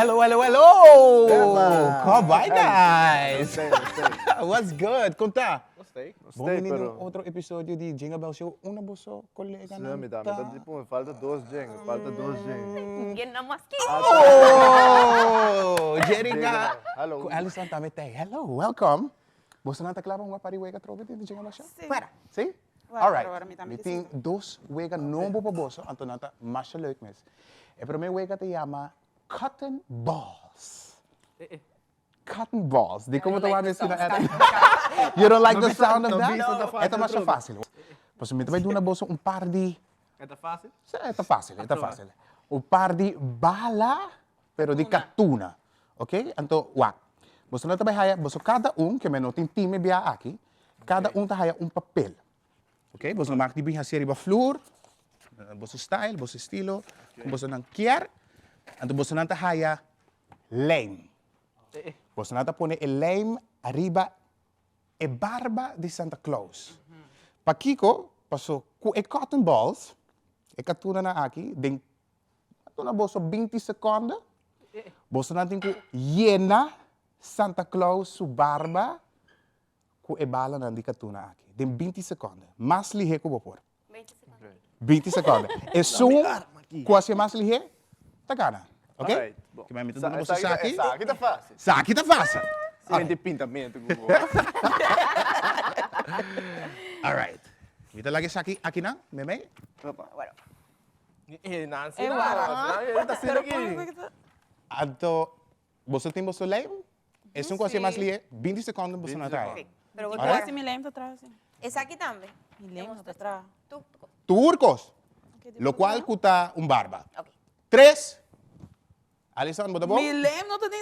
Hello, hello, hello! Kom bai, guys! What's good? Kon ta? Bon bini na un otro episodio di Jingle Bell Show. Unda boso koleganan ta? Mi falta dos jingle, falta dos jingle. Oh! Jerika ku Alison tambe ta ei. Hello, welcome. Bosonan ta kla pa hunga par di wega atrobe den Jingle Bell Show? Si. Alright, mi tin dos wega nobo pa boso, anto nan ta masha leuk mes. E prome wega ta yama Cotton Balls. Cotton Balls. Di como ta wak asina Ed? You don't like the sound of that? E ta masha facil. Pasobra mi ta bai duna boso un par di. E ta facil? Si, e ta facil, e ta facil. Un par di bala, pero di katuna. Ok, anto wak. Boso no ta bai haya, boso kada un, ke men no tin time bia aki, kada un ta haya un papel. Ok, boso no mag di bin hasi riba flur, boso style, boso estilo, kon boso nan kier. Anto boso nan ta haya lijm. Boso nan ta pone e lijm ariba e barba di Santa Claus. Pakiko? Paso ku e cotton balls, e katunanan aki, den A duna boso 20 seconde. Bosonan tin ku yena Santa Claus su barba ku e balanan di katuna aki. Den 20 seconde. Mas lihé ku bo por. 20 seconde. Esun ku hasié mas lihé ta gana. Ok? Kiba mi ta duna boso saki. Esaki ta fácil. Saki ta fácil. Sin pintamentu ku bo. Alright. Mi ta laga esaki akinan, memey. Eh, Nancy, eh, wara. Ta asina aki. Anto, boso tin boso lijm? Esun ku hasi mas lihe, 20 sekonden boso na traha. Pero bo Alright. Si mi lijm ta traha si. Esaki tambe. Mi lijm no ta traha. Tur kos. Lokual ku ta un barba. Tres. Alison, bo ta bon? Mi lijm no ta ni.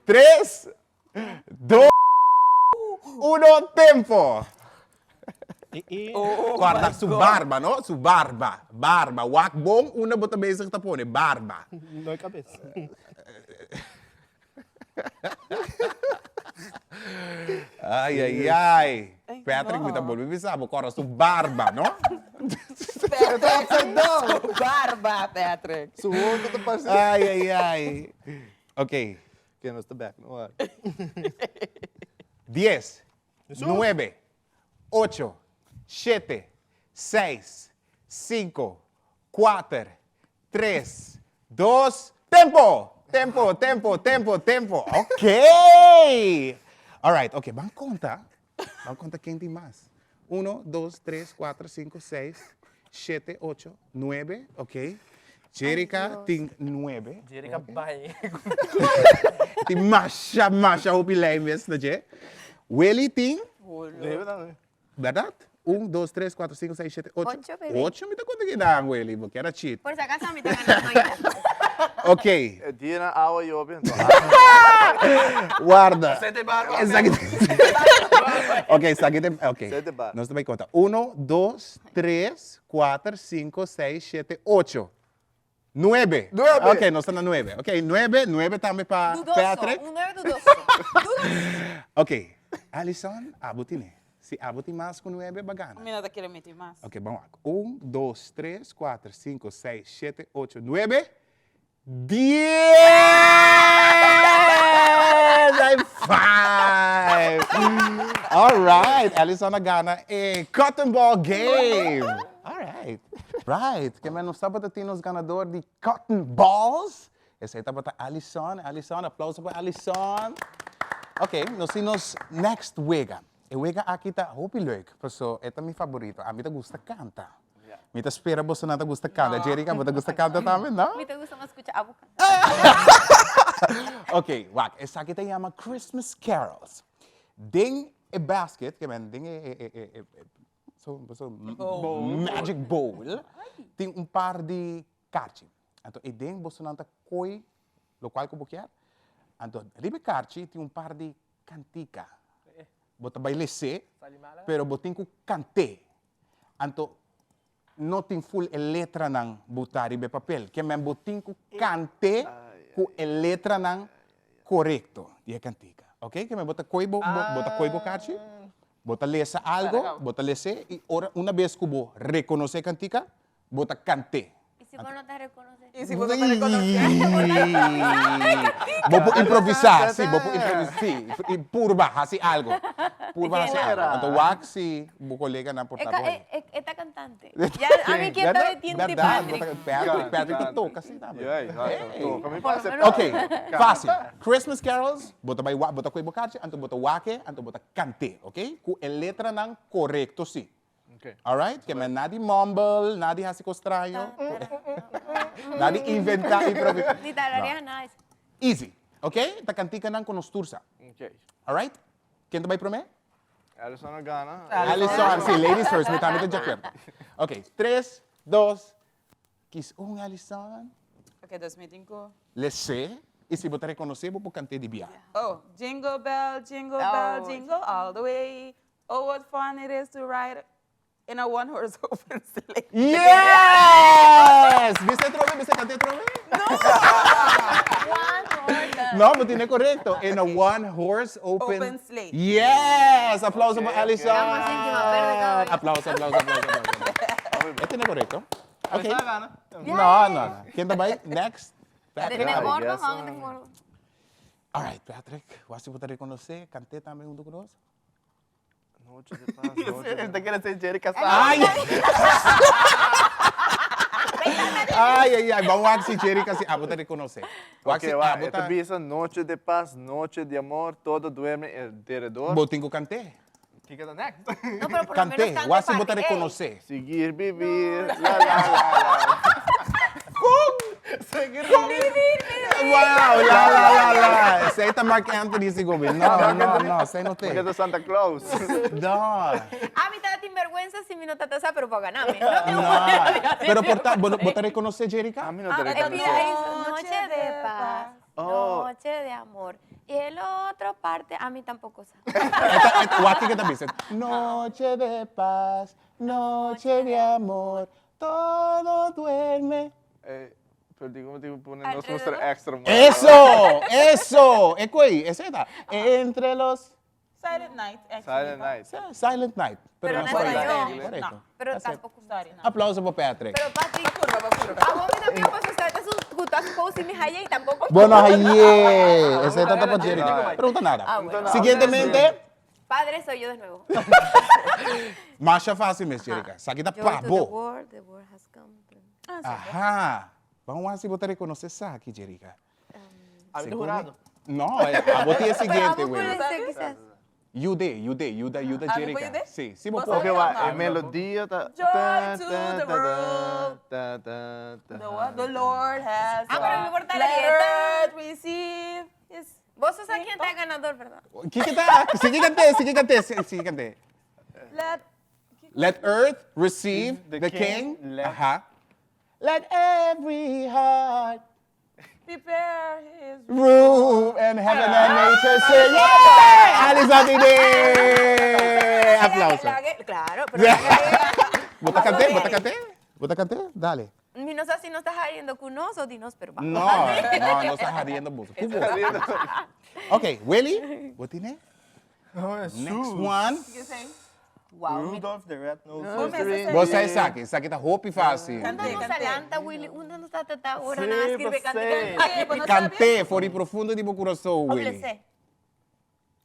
Tres, dos, uno, tempo! Guarda su barba, no? Su barba, barba. Wak bon unda bo ta bezig ta pone, barba. No e kabes. Ai, ai, ai. Patrick, mi ta bolbe bisa bo, kòrda su barba, no? Upside down. Su barba, Patrick. Su wondo ta parse. Ai, ai, ai. Ok. Ke nos ta bek no wak. Dies, nuebe, ocho, shete, seis, sinku, kuater, tres, dos, tempo! Tempo, tempo, tempo, tempo. Ok! Alright, ok, ban konta. Ban konta ken tin mas. Uno, dos, tres, kuater, sinku, seis, shete, ocho, nuebe, ok. Jerika tin nuebe. Jerika bai. Tin masha, masha hopi lei mes na dje. Willy tin. Nuebe tambe. Bèrdat? Un, dos, tres, kuater, sinku, seis, shete, ocho. Ocho, baby. Ocho mi ta konta kinan, Willy. Bo kier a cheat. Por si acaso mi ta ganando ainda. Ok. E dianan awa yobe anto awa. Warda. Sete barba. Esaki Ok, esaki te ok. Sete barba. Nos ta bai konta. Uno, dos, tres, kuater, sinku, seis, shete, ocho. Nuebe. Nuebe. Ok, nos ta na nuebe. Ok, nuebe, nuebe tambe pa Dudoso, Patrick. un nuebe dudoso. Dudoso. Ok, Alison, abo tine. Si abo tin mas ku nuebe, ba gana. Mi no ta kere miti mas. Ok, ban wak. Un, dos, tres, kuater, sinku, seis, shete, ocho, nuebe, dies! High five! Alright, Alison a gana e cotton ball game. Alright. Right, ke men nos tabata tin nos ganador di cotton balls. Esei tabata Alison. Alison, aplauso pa Alison. Ok, nos tin nos next wega. E wega aki ta hopi leuk, paso e ta mi favorito. Ami ta gusta kanta. Mi ta spera bosonan ta gusta kanta. Jerika, bo ta gusta kanta tambe, no? Mi ta gusta mas skucha abo kanta. Ok, wak, esaki ta yama Christmas carols. Den e basket, ke men den e e e e So, so, magic bowl, tin un par di karchi. Anto e den bosonan ta koi lokual ku bo kier. Anto riba e karchi tin un par di kantika. Bo ta bai les'é, pero bo tin ku kant'é. Anto no tin ful e letranan butá riba e papel. Ke men bo tin ku kant'é ku e letranan korekto di e kantika. Oke? Ke men bo ta koi bo, bo ta koi bo karchi. Bo ta lesa algo, bo ta les'é i ora una bes ku bo rekonosé e kantika, bo ta kant'é. si bo no ta rekonosé? I si bo no ta rekonosé? Bo por improvisá, sí, bo por improvisá, sí. I purba hasi algo. Purba hasi algo. Anto wak si bo koleganan por ta bo ahí. E ta kantante. Ya a mi kier ta de tiende Patrick. Patrick, Patrick ta toka si tambe. Toka mi pasa. Ok, fácil. Christmas carols, bo ta bai wak, bo ta kohe bo karchi, anto bo ta wak e, anto bo ta kant'é, ok? Ku e letranan korekto si. Alright? Ke men nadi mumble, nadi hasi kos straño. Nadi inventá, improvisá. Ni tarareá nada. Easy. Ok? Ta kantikanan ku nos tur sa. Alright? Ken ta bai promé? Alison a gana. Alison, sí, ladies first. Mi tambe ta di akuerdo. Ok, tres, dos, kis un, Alison. Ok, dus mi tin ku. Les'é, i si bo ta rekonosé, bo por kant'é di bia. Oh, jingle bell, jingle bell, jingle all the way. Oh, what fun it is to ride in a one horse open sleigh. Yes! Bisa atrobe, bisa kant'é atrobe? No! One horse. No, bo tine korekto. In a one horse open. Open sleigh. Yes! Aplauso pa Alison. Damos síntima, perde kabes. Aplauso, aplauso, aplauso, aplauso. E tine korekto. Ok. Alison a gana. No, no, no. Ken ta bai? Next. Patrick. Den I gordo, guess, hang den gordo. All right, Patrick. Wak si bo ta rekonosé. Kant'é tambe huntu ku nos. Noche de paz, noche de Te quiere ser Jerry Casado. Ay! Ay, ay, ay. Ban wak si Jerry kasi abo ta reconoce. Wak si Ok, wa, abo e ta ta... bisa noche de paz, noche de amor, todo duerme en derredor. Bo tin ku kant'é. Kiko ta next? No, pero por lo menos Kant'é. cante Wak si bo ta parte A. reconoce. Seguir vivir, la la la la. Seguir vivir. Wow, la la la la. Esei ta Marc Anthony sigur mi. No, no, no, esei no Porque te. ta Santa Claus. No. A mi tata tin bergüenza si mi no tata sa, pero pa ganame. No tengo No. Pero por ta, bo, bo ta reconoce Jerica? A mi no ta Ah, reconoce. pida ahí, noche de paz, Oh. noche de amor. Y el otro parte, a mí tampoco sabe. Eta, eta, wak kiko ta bisa. Noche de paz, noche de amor, todo duerme. Eh, pero digo, me tengo que poner nos Alrededor. mostrar extra. man. Eso, eso, e koe, ese ta. Entre los Silent Night, actually. Silent Night. Silent Night. Pero no no spoiler. español. Correcto. Pero That's it. tampoco. Sorry, no. Aplauso pa Patrick. Pero Patrick, a vos me también pasó, o sea, su gustazo y mi haya y tampoco. Bueno, aye. Ese ta pa Jerry. Pregunta nada. Ah, bueno. Siguientemente, Padre soy yo de nuevo. Masha fácil, Miss Jerica. Saki ta Joy pa to the bo. world, the world has come. Aha. Vamos a ver si vos te reconoces Saki, Jerica. A mi ta hurado. No, a vos tiene siguiente, Pero güey. amo puede ser quizás. Yude, yude, yuda, yuda, Ah, ¿me Jerica. puede? Sí, sí, vos ¿Vos Ok, podés. va, No. e melodia ta Joy ta to ta the ta world. ta ta ta. The what the Lord has Ah, pero me importa la Let dieta. earth receive his Vos sos a quien está ganador, ¿verdad? Kiko ta? Sige kante, sige kante, sige kante. Let Let earth receive the, The king. king, let- Ajá. Let every heart prepare his room and heaven and nature sing. Yeah! Alison Tine! Aplauso. La que- Claro, pero la que- Bota cante, bota cante, bota cante, dale. Mi no sé si no estás jariendo con nos o dinos, pero vamos. No, no, no estás jariendo vos. Cubo. Ok, Willy, what tiene? No, es Next one. You say? Wow. mi- Rudolph the Red Nose. Vos me haces Vos sabés saque, saque está hopi fácil. Cante, Uno no cante. salanta, Willy. Uno no está tata ahora, Sí, nada más escribe pues, cante, sí. cante. Eh, pues no sabía. Canté, fori profundo di bo corazón, Willy. Oblece.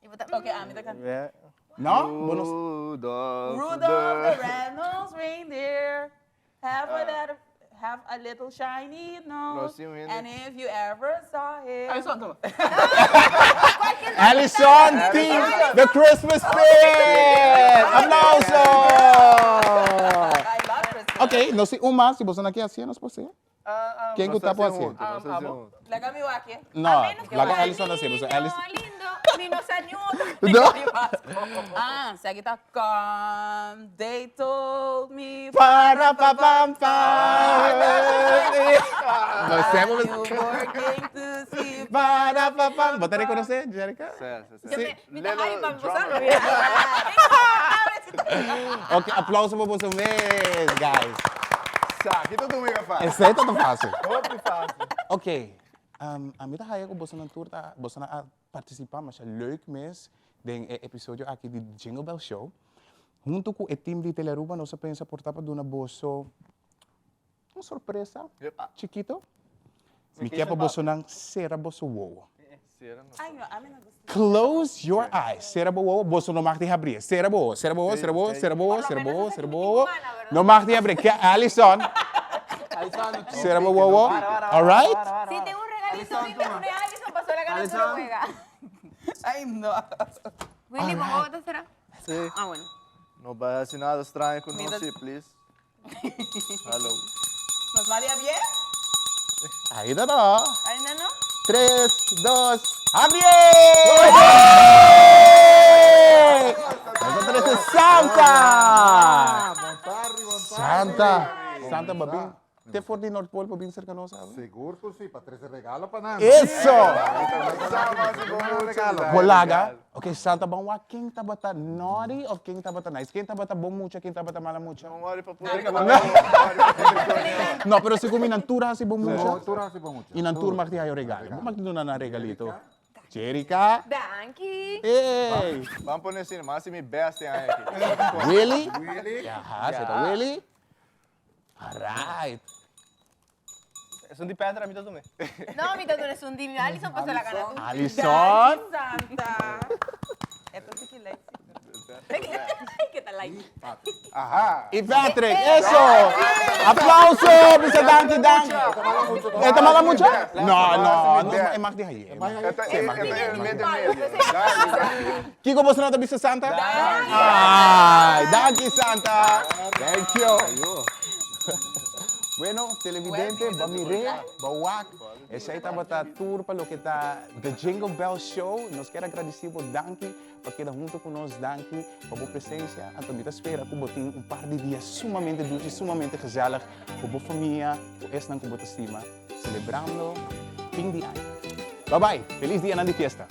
Y bota- Ok, a mí te cante. Yeah. No? Vos no- Rudolph, Rudolph the red-nosed reindeer have a little, have a little shiny nose. No, sí, mi and if you ever saw him, Alison, toma. Alison Team, the Christmas Spirit. Aplauso. I love Christmas. Ok, no sé, un más, si vos son aquí así, no es posible. ¿Quién No gusta se por hace así? junto, no se hace Ah, junto. La cami aquí. No, menos que la vaya Alison así, pues niño Alison. lindo, ni nos ayuda. No. Ah, se aquí está. Come, they told me. Para pa pam pam. No sé, You vos- working to see. Para pa pam. ¿Vos te reconoces, Jerica? Sí, sí, sí. Yo me, me Little está para drummer. empezar. Ok, aplauso para vos vez, guys. Sa, kita tu mega fácil. Ese es tan fácil. Hopi fácil. Ok, a mi ta haya ku boso nan tur ta, boso nan a partisipá masha leuk mes den e episodio aki di Jingle Bell Show. Huntu ku e team di Telearuba nos a pensa por ta pa duna boso Un sorpresa chikito. Mi ke pa bosonan sera boso wowo. Close your eyes. Sera bo wowo. Boso no mag di habri. Sera bo wowo. Sera bo wowo. Sera bo wowo. Sera bo wowo. Sera bo wowo. Sera bo wowo. No mag di habri. Ke Alison. Sera bo wowo. All right? Si tin un regalito, mi pone Alison paso la gana tur wega. Ay, no. Willy, bo wowo ta sera? Sí. Ah, bueno. No bai hasi nada straño ku nos, sí, please. Hallo. Nos Maria bien? Ainda no. Ainda no? Tres, dos, habri! Nos a trece Santa! Santa! Santa, babin. Te for di Noordpool pa bin cerca nos awe? Sigur cu si, pa trece regalo pa nan. Eso! Bo laga? Ok, Santa ban wak ken tabata naughty of ken tabata nice. Ken tabata bon mucha, ken tabata mala mucha? No worry pa pura. No, pero segun mi nan tur a haci bon mucha. No, tur a haci bon mucha. Y nan tur mag di hayo regalo. Bo mag di duna nan regalito. Jerica. Danki. Ey! Ban pone asina, mi a haci mi best den aña aki. Willy. Willy. Aha, se ta Willy. Alright. Esun di Petra mi ta tuma. No, mi ta duna esun di Alison pasobra la gana tu. Alison. Danki Santa. E ta tiki like si. Ke ta like. Aha. Y Patrick, eso. Aplauso, bisa danki, danki. E ta mala mucha? No, no, no, e mag di haye. E ta e medio medio. Kiko boso no ta bisa Santa? Ay, danki Santa. Thank you. Bueno, televidente, ba mir'é, ba wak. Esei tabata tur pa loke ta The Jingle Bell Show. Nos kier a gradisí bo danki pa keda hunto ku nos, danki pa bo presensia. Anto mi ta spera ku bo tin un par di dia sumamente dushi, sumamente gezellig ku bo famia, ku esnan ku bo ta stima, selebrando fin di aña. Bye bye, felis dianan di fiesta.